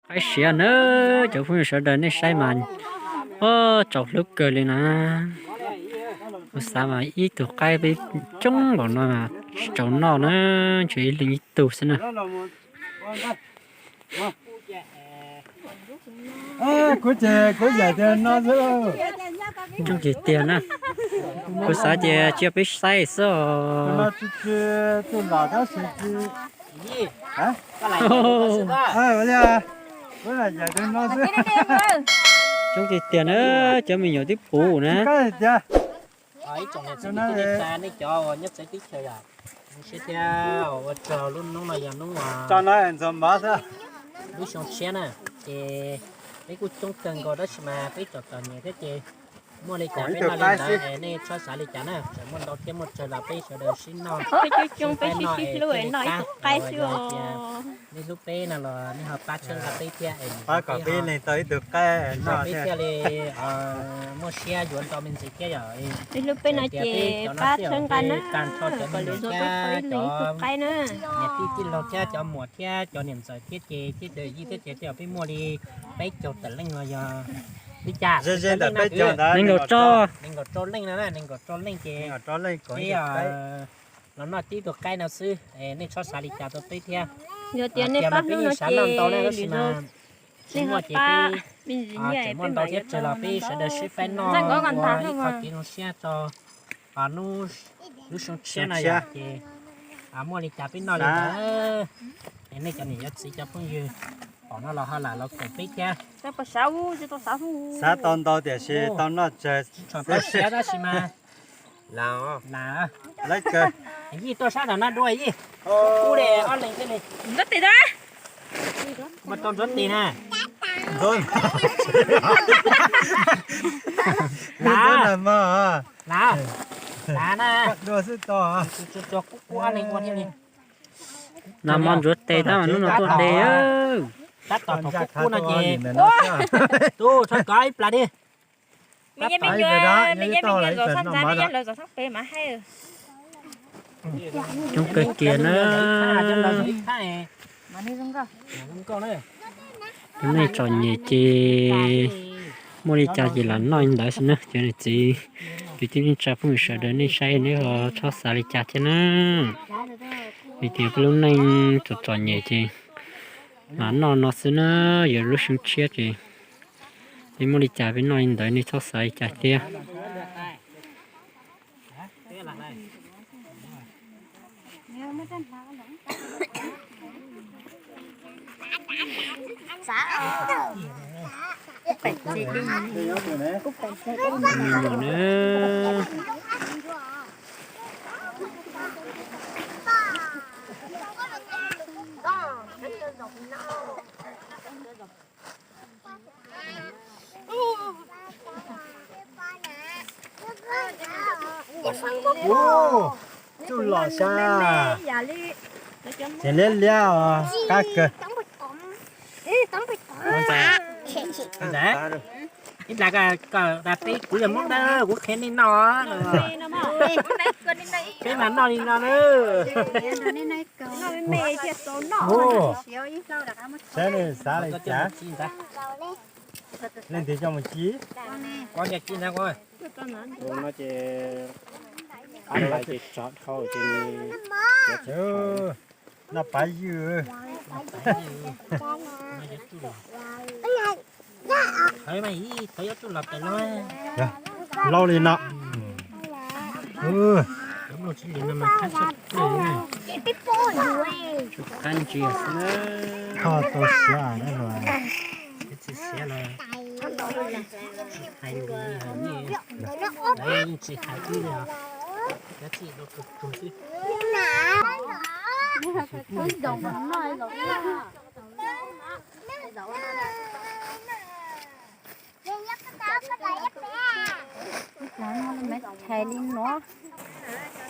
Qaib siav na, cov phooj ywg sawv daws nej saib mas, o, tsaus hlub kawg li na. Kuv xav mas ib tug qaib peb coob npaum no mas tsis tsaus noj na, ntshe ib leeg ib tug xwb na. Kuv ces kuv yam tias no xwb. Coob tiag tiag na. Kuv xav tias cia peb saib xwb os. Tsis tsis tsis los tab sis tsis. Coob tiag tiag na, cov me nyuam twb puv na. Ib tsoom niam txiv kwv tij neej tsa, nej cov uas nyob txawv teb chaws yom, zoo siab thiab ua tsaug, lub hnub no yog hnub uas lub xyoo tshiab na, ces peb kuj coob kawg nkaus tab sis mas peb tsom txom nyem thiab ces muaj li cas peb noj li ntawd, nej txhob xav li cas na, txawm muaj ntau thiab muaj tsawg los peb sawv daws sib noj sib pab noj es thiaj li qab. Yog hais tias nej hlub peb no los nej ho pab txhawb nqa peb thiab es kom peb leeg tau ib tug qaib noj peb thiaj li muaj siab yuav ntau me ntsis thiab yom. Peb hlub peb no ces pab txhawb nqa na, kom lwm zaus peb tau ib leeg ib tug qaib na. Niam tij tij laug thiab cov muam thiab cov niam ntxawm thiab ces thiab cov yij thiab ces tej zaum peb muaj li peb caug tawm leej los yog li cas, nees nkaum rau leej no, nees nkaum rau leej ces peb los noj tib tug qaib no xwb, nej txhob xav li cas rau peb thiab. Yog tias nej pab hlub no ces lwm zaus nej ho pab me ntsis nyiaj es peb mam yuav noj. Sawv daws sib faib noj ua ib qho kev zoo siab tso. Hnub lub xyoo tshiab no yog ces muaj li cas peb noj li ntawd. Es nej cov niam cov txiv cov phooj ywg pom no los ho lam los koom peb thiab. Xav tau ntau tiam sis tau noj tsawg, tsis tshua tau siav tab sis mas lam, lam, yij tuaj sab nram no dua yij. Ub, ob leeg thiaj li ntxuav tes na. Ua tau ntxuav tes na. Ntxuav na, ntxuav na mog. Lav, lav na. Dua xwb tau. Tsuas qub qub ob leeg ua thiaj li. Nag hmo ntxuav tes tab mas hnub no tuaj de. Tab tom thaum qub qub no ces tub txhob kov ib plag di. Me nyuam, me nyuam, me nyuam zaum sab ntxa, me nyuam lawv zaum sab pem mas hais. Coob kawg kiag na. Tus neeg txom nyem ces muaj li cas ces lam noj li ntawd xwb na. Cov niam txiv kwv tij neej tsa phooj ywg sawv daws nej saib nej ho txhob xav li cas thiab na. Vim tias peb lub neej txom txom nyem ces lam noj no xwb na. Yog lub xyoo tshiab ces peb muaj li cas peb noj li ntawd, nej txhob xav li cas thiab. Ub, tsuj lom xyab, ces liab liab os, qab kawg. Ib plag, peb kuv yog Hmoob Dawb, kuv qhia nej noj. Peb mas noj li no na. Saib nej xav li cas. Leej twg coj mus ci? Tus no ces, tus no ces tsov dhau ces nws, noj pav ywg. Thawv mas ib thawv yuav tsuj lom pem no. Laub li no. Qab ntsia xwb na. Kho tau siav na. Tsis siav los tsis hais li, lawv yeej tsis hais ib li os. Cov txij rau tus tug xwb.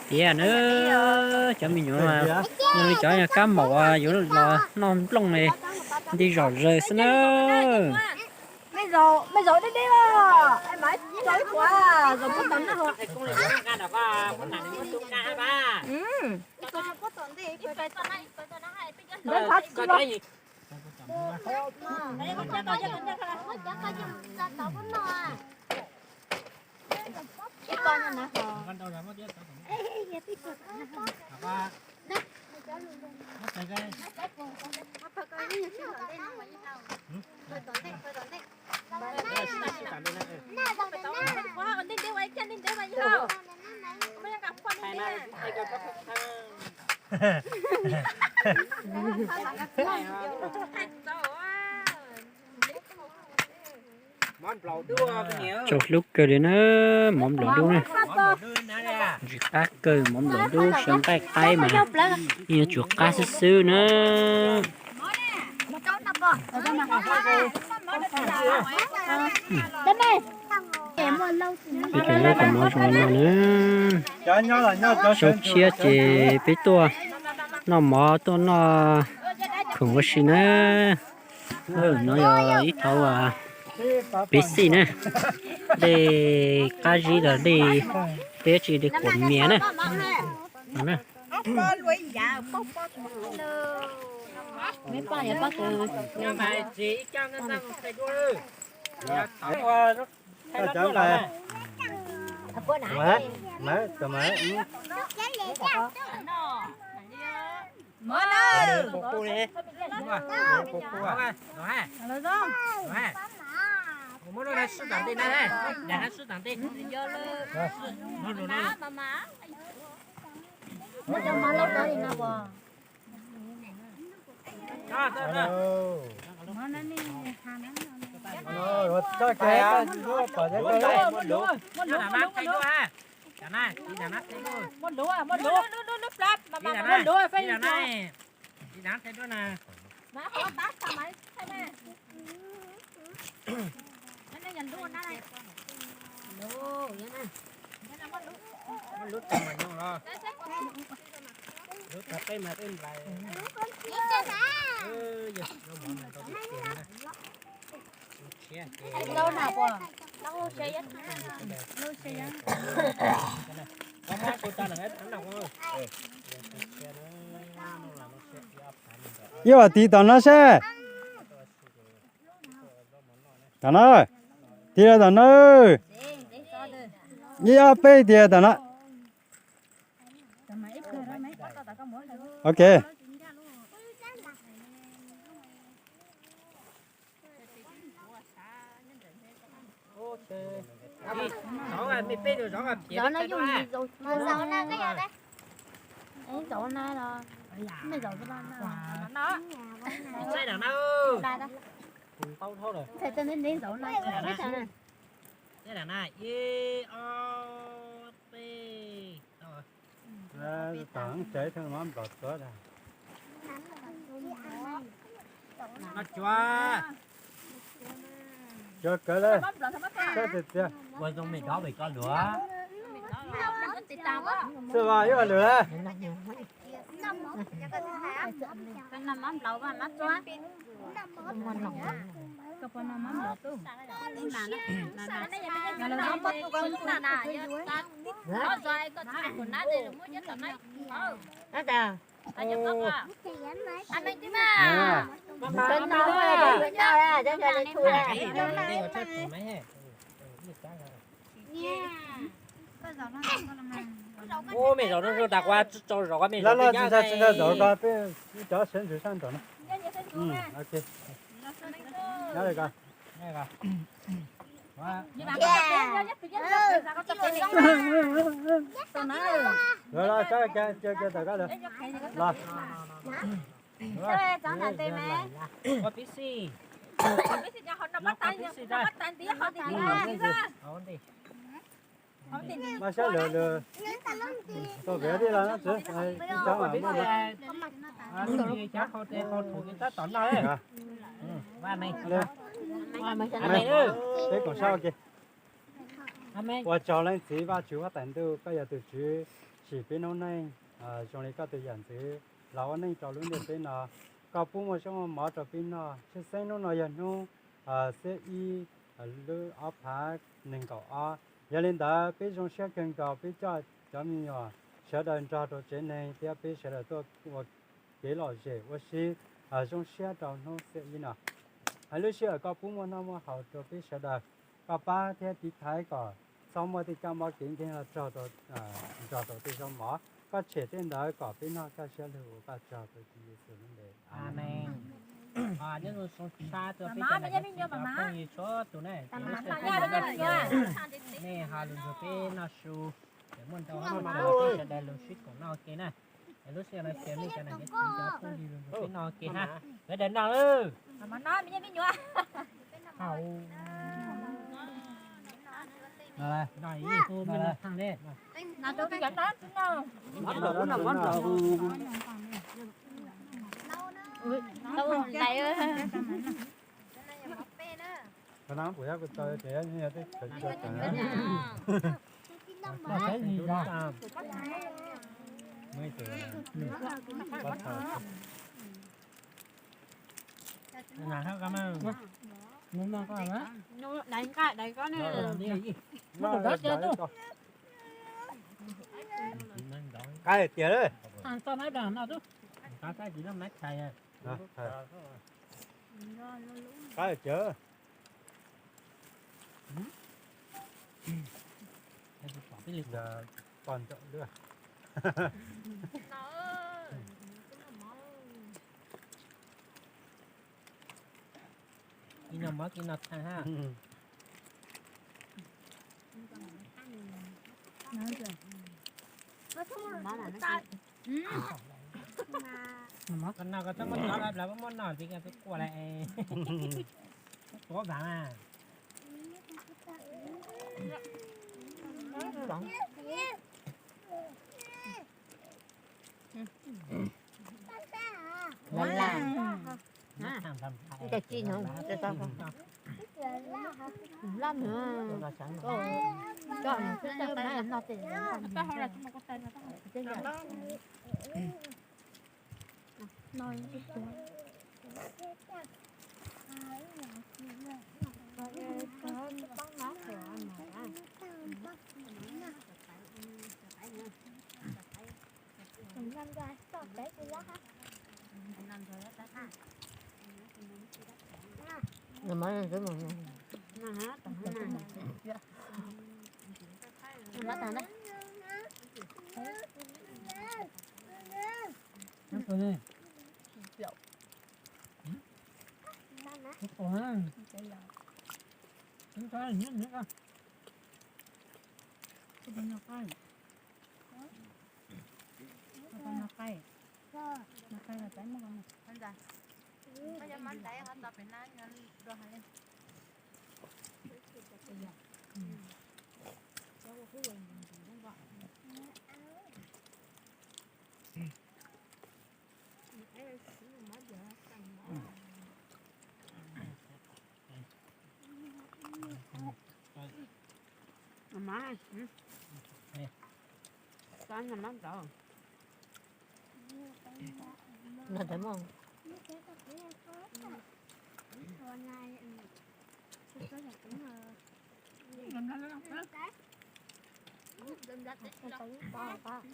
Tiag na, cov me nyuam, cov kab maum yuav los noj nplooj ne, nti zom zaws xwb na. Tsaus hlub kawg li na, mov nplaum dub na. Ntxim qab kawg, mov nplaum dub, xyaw nqaij qaib mas yeej yuav tsum qab xwb xwb na. Peb cov nyob kom mov zoo no na. Xyoo tshiab ces peb tuaj noj mov tuaj noj khoom ua si na. No yog ib thauv piv xij na, dej qab zib los dej, peb tsis dej quam mias na. Ib vas tiv tom no seb. Tom no, tiv rau tom no. Ib ob peb tiv tom no. Ok. Tom tsev thaj mab nplom tuav. Cuav kawg le. Ua zoo me dob pem koj luag. Xwb vas ib vas lwm le. Ub, me zaum no zoo tas kuv tsis tau zaum, me zaum no tsis tau zaum ko, peb cov sawv ntsug sab nraum no. Los, los, los, los. Mas sab lwm lwm tau pem dej los no txiv, ib cov mas muaj no. Peb koom sab ua ke. Ua tsaug leej txiv Vajtswv huab tais ntuj, koj yog tus Tswv tsim peb noob neej zoo li koj tus yam ntxwv los ua neej rau lub ntiaj teb no. Koj pub muaj zaub muaj mov rau peb noj, tshwj xeeb hnub no yog hnub xiab ib lub ob phav nees nkaum ob. Yog li ntawd peb zoo siab kawg nkaus, peb coj cov me nyuam sawv daws nrog rau tsev neeg thiab peb sawv daws tuaj ua kev lom zem ua si zoo siab rau hnub xiab ib no. Hais lub sij hawm koj pub muaj noj muaj haus rau peb sawv daws, koj pab thiab tiv thaiv kom txhob muaj tej kab mob kev nkeeg los nrog rau tej zaub mov, koj tshem tej ntawd kom peb noj kaj siab lug ua koj tsaug rau Tswv Yexus lub npe. Amees. Nyob zoo xyoo tshab rau peb cov niam txiv phooj ywg txhua tus na, nej ho lug nrog peb noj su, ces muaj ntau hab no peb sawv daws lug sib koom noj ua ke na. Es lub sij hawm no ces nej cov niam cov txiv cov phooj ywg lug nrog peb noj ua ke na. Sawv daws noj lawm. Qab tiag, qab tiag. Poj ntaum lwj. Ib no mov ib no thaij hab. Koj no koj txhob muab tov lawm, muab noj txiv koj twb quaj lawm. Tuav vam na. Laj laj. Cov tsi no, laj no, coj nws twb tau noj tej.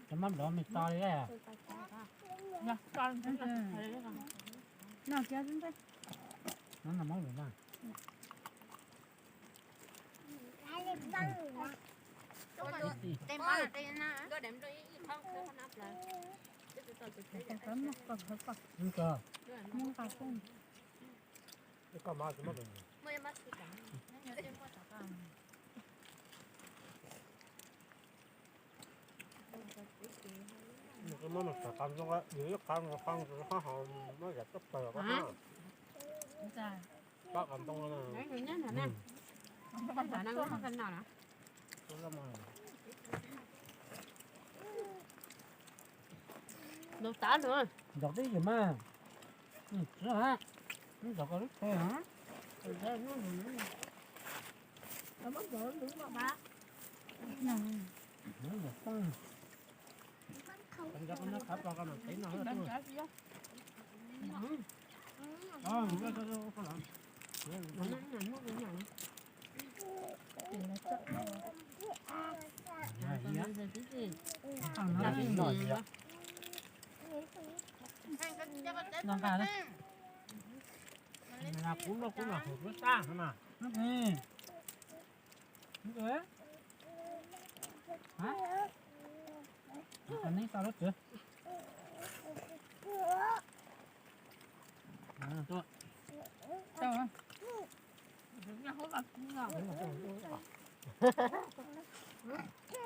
Cov mab nplov me to li. No mab lus na. Ntxov tib yam mas, tsis hab, ntxov koj lub tsheb hab. Kub loj kub mas hauv lub sab no mas. Neb xa lub tsev.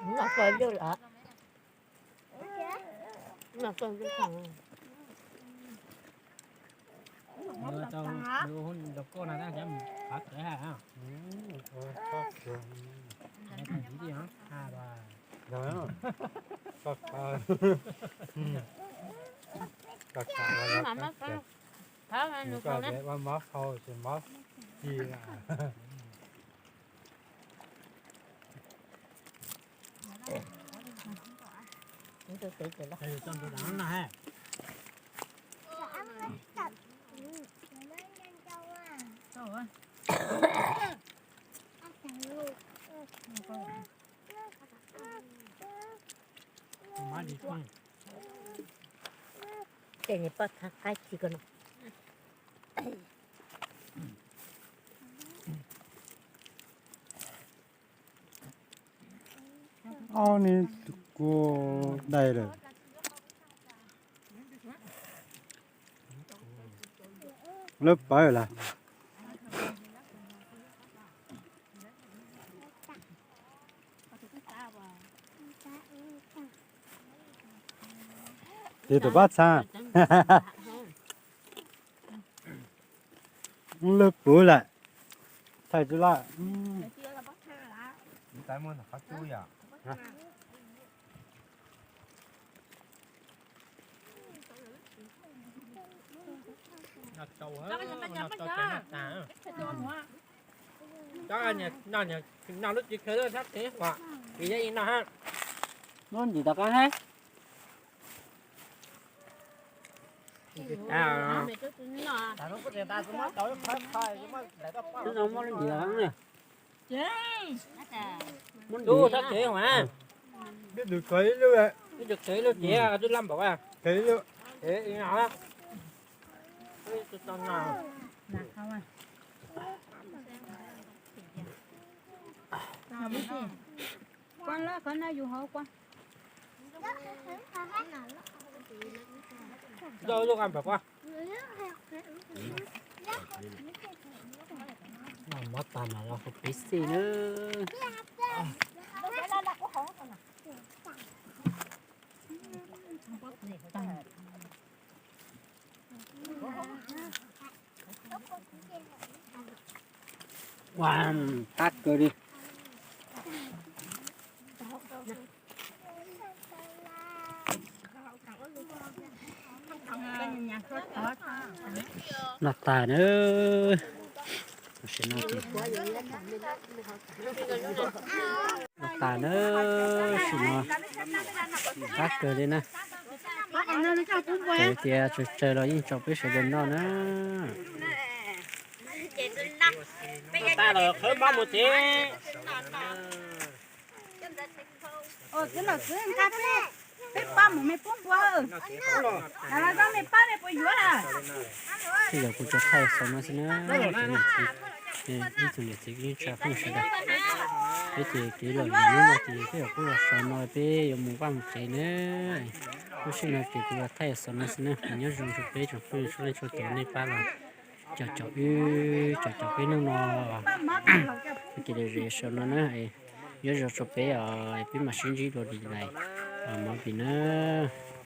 Noj koj lwj lawm. Noj koj lwj. Tau lwj hub los koj na tab sis qhov tsev ha. Ua mob hau ces mob ci. Ces nws poj txha qaib ci ko no. Ob neb kuj dai lawm. Lawv pawv lawm. Ces tus poj txha lawv puv lawm. Thaij tsis laj. Noj lub txiv khawv sab tsev, noj ntsim tom qab hab. Muab lub ntsim tom qab na. Muab ntsim sab tsev mas. Ib tug khawv ib lub, ib tug khawv ib lub tsev, twb laj npaum. Noj mov tag mas los hu pib xij nawb. Ua, qab kawg li. Noj tag nawb. Tam sim no ces noj tag nawb, tam sim no qab kawg li na. Ces tias tsawg tsawg los yeej tso peb sawv daws noj na. Tag los qhawv mab mus tsev. Txiv nom txiv nqa peb, peb pab mus me poob npua. Los los zoo me pab me puas yuav lawm. Tej zaum kuv tsuas thaij xaus no xwb na, cov niam txiv, ib tsoom niam txiv kwv tij neej tsa phooj ywg sawv daws. Peb ces kev los mus hnub no ces tej zaum kuj los xaus no, peb yuav mus vaj mus tsev na. Lub sij no ces kuv los thaij xaus no xwb na, nyob zoo rau peb tsoom phooj ywg txhua leej txhua tus nej pab los caum caum wb, caum caum peb hnub no. Ces lom zem xaus no na, nyob zoo rau peb os, peb mam sib ntsib dua lwm daim movie na.